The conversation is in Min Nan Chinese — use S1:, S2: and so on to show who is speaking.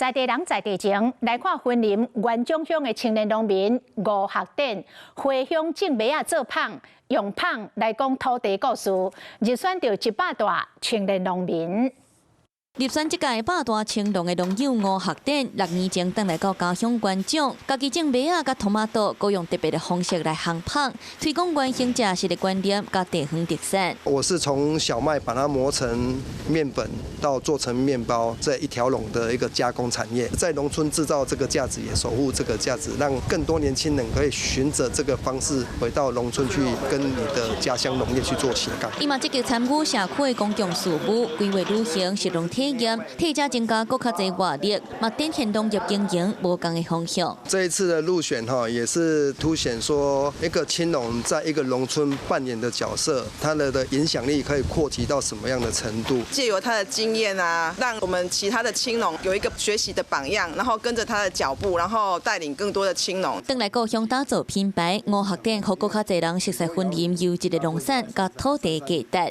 S1: 在地人在地情，來看雲林元長鄉的青年農民吳學典，回鄉種麥仔做麭，用麭來講土地故事，入選著100大青年農民。
S2: 入選這屆百大青農的農友吳學典，6年前轉來到家鄉元長，家己種麥仔佮塗馬豆，閣用特別的方式來烘麭，推廣原生食食的觀念佮地方特產。
S3: 我是從小麥把它磨成麵粉，到做成麵包，這一條龍的一個加工產業，在農村製造這個價值，也守護這個價值，讓更多年輕人可以循著這個方式回到農村去，跟你的家鄉農業去做斜槓。
S2: 伊嘛積極參與社區的公共事務，規劃旅行、食農體驗，替遮增加閣較濟活力，嘛展現農業經營無仝的方向。
S3: 這一次的入選哈，也是凸顯說一個青農在一個農村扮演的角色，他的影響力可以擴及到什麼樣的程度？
S4: 借由他的經驗啊，讓我們其他的青農有一個學習的榜樣，然後跟着他的腳步，然後帶領更多的青農。
S2: 轉來故鄉打造品牌，吳學典予閣較濟人熟悉雲林優質的農產佮土地價值。